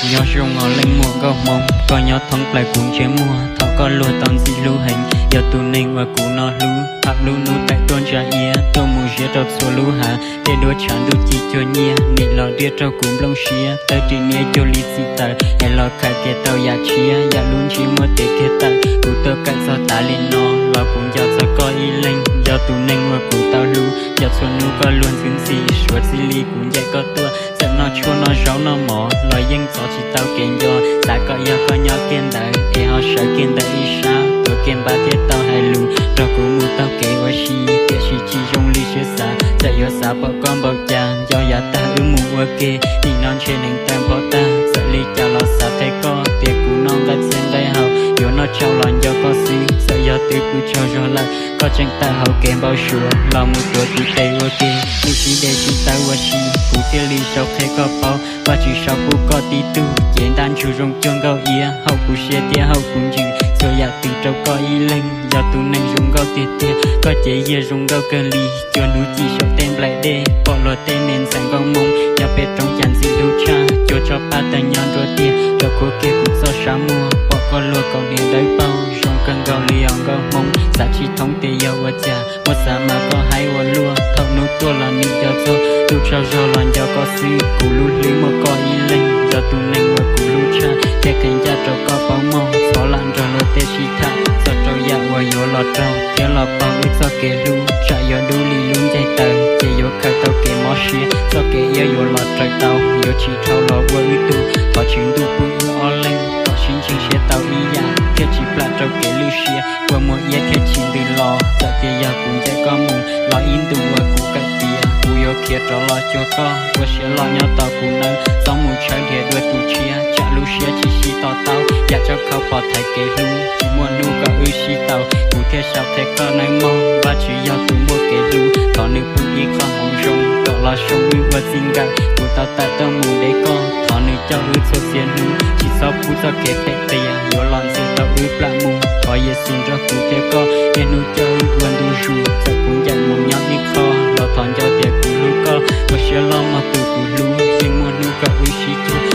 Nyob zoo os leej muam nkauj hmoob, koj nyob thoob plaws kuv ntsej muag, thov koj luag tau ntxim hlub heev, yog tus neeg uas kuv no hlub. Tham lub hnub taim tuaj ntsa iab, tuaj mus ziab rau txhua lub hav, tej duab tshav ntuj ci cuag nyiaj, nim los riaj rau kuv nplooj siab, tawb ris niab cuag li txiv taws, es los khaws kiag tau yam tshiab, yam lub ntsiab muab tes kiag tawm. Kuv tuaj kawm txog tas li no, los kuv nco txog koj ib leeg, yog tus neeg uas kuv tau hlub, yog txhua hnub koj luag ntxhi ntxhi, suav txij li kuv ncaim koj tuaj, txawm noj tshuaj noj zaub noj mov los yeej txov tsis tau kev nco, xav kom yog koj nyob kiag ntawd, es ho sawv kiag ntawm ib sab, tuav kiag npab thiab tau hais lus, nrog kuv mus taug kev ua si, tiam sis tsis zoo li siab xav, txawm yuav xav pom koj npaum cas, nco yav tag wb mus ua ke, nim no ntshe neev taw npog tag, txawm li cas los xav qhia koj, tias kuv noj nqaij txhia nqaij hau, yuav noj tsau los nco koj xwb, txawm yog twb pw tsaug zog lawm, koj tseem tawm hauv kev npau suav, los mus tuav tus tes ua ke, nim sib de sib tawb ua si, kuv thiaj li sau qhia koj paub, Vajtswv sau pub koj tib tug, cev ntaj ntsug zoo cuag nkauj iab, haum kuv siab thiab haum kuv ntsws, txhua yam twg rau koj ib leeg, yog tus neeg zoo nkauj tiag tiag, koj cev yiag zoo nkauj kawg li, cuag hnub ci saum tej nplaim dej, pom luag tej me ntxhais nkauj hmoob, nyob pem roob cas ntxim hlub tshaj, cuag tsob paj tawg nyob nruab tiaj, rau khuav kiag kuv txoj sab muag, pom koj luag kaus hniav dawb paug, zoo kawg nkaus li os nkauj hmoob, xav tsis thoob tias yog ua cas, muab xav mas koj haib ua luaj, thaum hnub tuaj los nim nco txog, ntuj tsaug zog los nco koj xwb, kuv lub hlwb muaj koj ib leeg, yog tus neeg uas kuv hlub tshaj, thiaj qhia ncaj rau koj paub mog, txhob lam nrog luag tej sib tham, txog rau yam uas yuav los raug, thiab los paug wb txoj kev hlub, tsam yuav dub li lub ncaig taws, ces yuav khaws tau kev mob siab, txoj kev iab yuav los raws tau, yuav tsis dhau los ua wb tug, thov Tswv Ntuj pub wb ob leeg, kom sib ntseeg siab tau ib yam, thiaj tsis plam rau kev lwj siab, ua muag iab thiaj tsis ntws los, txawm tias yog kuv ncaim koj mus, los ib ntus uas kuv kawm tiav, kuv yuav khiav rov los cuag koj, ua siab loj nyob tos kuv nawb, txhob mus tshawb dhia dua tus tshiab, tsam lub siab tsis sib to taub, yam tsab khau pom thaiv kev hlub, tsis muaj hnub kom wb sib tau, kuv thiaj sau qhia koj nawb mog, Vajtswv yog tus muaj kev hlub, thov nws pub ib qho hmoov zoo, kom los zoo wb ua txij nkawm, kuv tau tawm tuaj mus de koj, thov nws coj wb txhua txhia hnub, tsis txhob pub txoj kev phem qias, yuav los ntxias tau wb plam mus, thov Yexus nrog kuv thiab koj, niaj hnub coj wb ua ntu zus, txawm kuv ncaim mus nyob ib qho, los thov nco tias kuv hlub koj, ua siab loj mog tus kuv hlub.